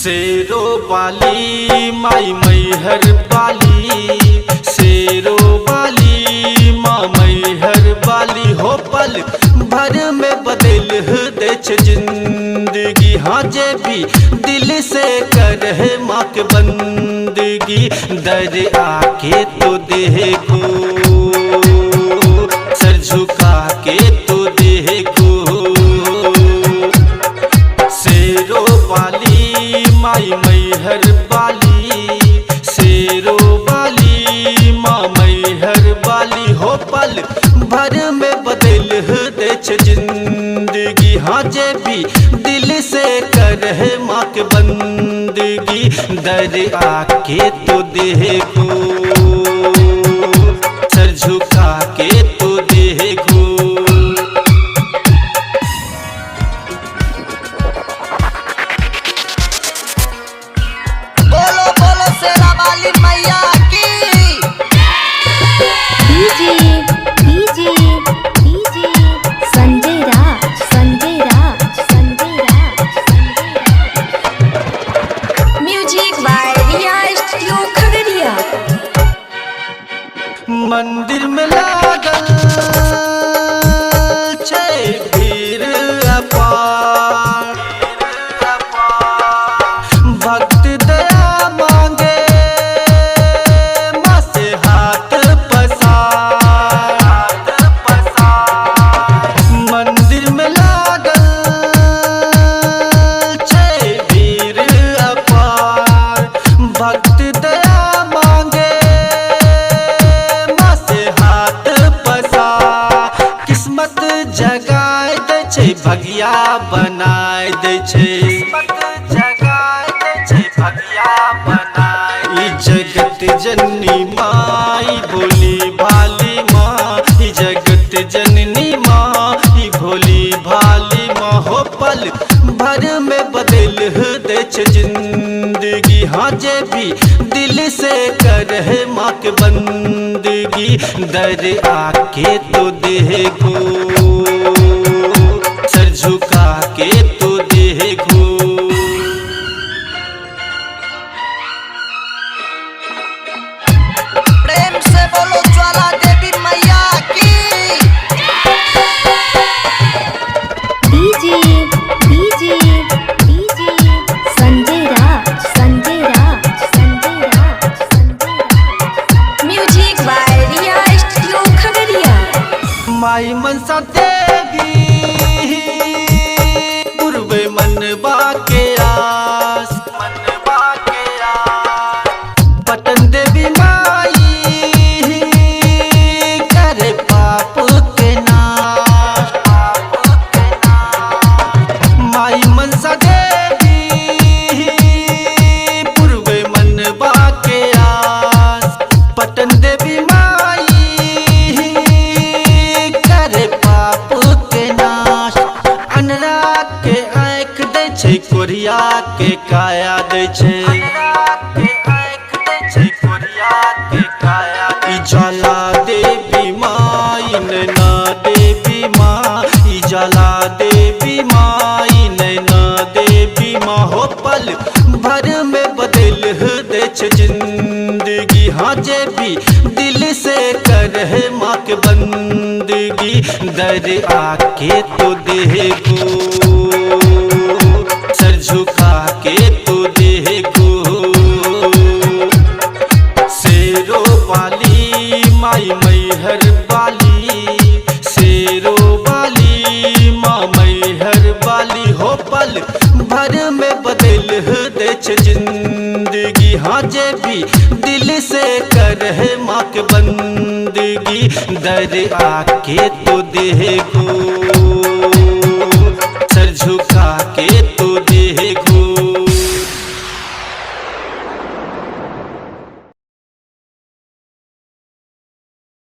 शेरो बाली माई मैहर बाली, शेरो बाली माँ मैहर बाली। हो पल भर में बदल दे छे जिंदगी, हाँ जे भी दिल से कर है माँ के बंदगी। दर आके तो देखो, सर झुका के तो देखो। शेरो बाली माई मैहर बाली, शेरो बाली माँ मैहर बाली। हो पल भर में बदल दे छे जिंदगी, हाँ जे भी दिल से कर है माँ के बंदगी। दर आके तो देखो, सर झुका के तो देखो। बोलो बोलो शेरा वाली मैया की। DJ DJ DJ Sanjay Raj, Sanjay Raj, Sanjay Raj, Sanjay Raj. Music by Riya studio Khagaria. मंदिर में लागल छै भीड़ अपार, भक्त दया मांगे माँ से हाथ पसार। मंदिर में लागल छै भीड़ अपार, भक्त दया मांगे माँ से हाथ पसार। किस्मत जगाय दै छै, भगिया बनाय दै छै, किस्मत जगाय दै छै, भगिया बनाय। ई जगत जननी माई भोली भाली माँ, ई जगत जननी माँ, ई भोली भाली माँ। हो पल भर में बदल दे छे जिंदगी, हाँ जे भी दिल से कर है माँ के बंदगी। दर आके तो देखो, सर झुका के तो देखो। प्रेम से बोलो ज्वाला देवी मैया की। DJ DJ DJ Sanjay Raj, Sanjay Raj, Sanjay Raj, Sanjay Raj. Music by Riya studio Khagaria. माई मनसा देवी पूर्वे मनवा के आस, मनवा के आस। पटन देवी माई करे पाप के नाश, पाप के नाश। माई मनसा देवी पूर्वे मनवा के आस, पटन देवी माई करे पाप के नाश। अनरा के आँख दै छै, कोरिया के काया दै छै, के आँख दै छै, कोरिया के काया। ई ज्वाला देवी माई नैना देवी माँ, ई ज्वाला देवी माई नैना देवी माँ। हो पल भर में बदल दे छे जिंदगी, हाँ जे भी दिल से कर है माँ के बंदगी। दर आके तो देखो, सर झुका के तो देखो। शेरो बाली माई मैहर बाली, शेरो बाली माँ मैहर बाली। हो पल भर में बदल दे छे जिंदगी, हाँ जे भी दिल से कर है माँ के बंदगी। दर आके तो देखो।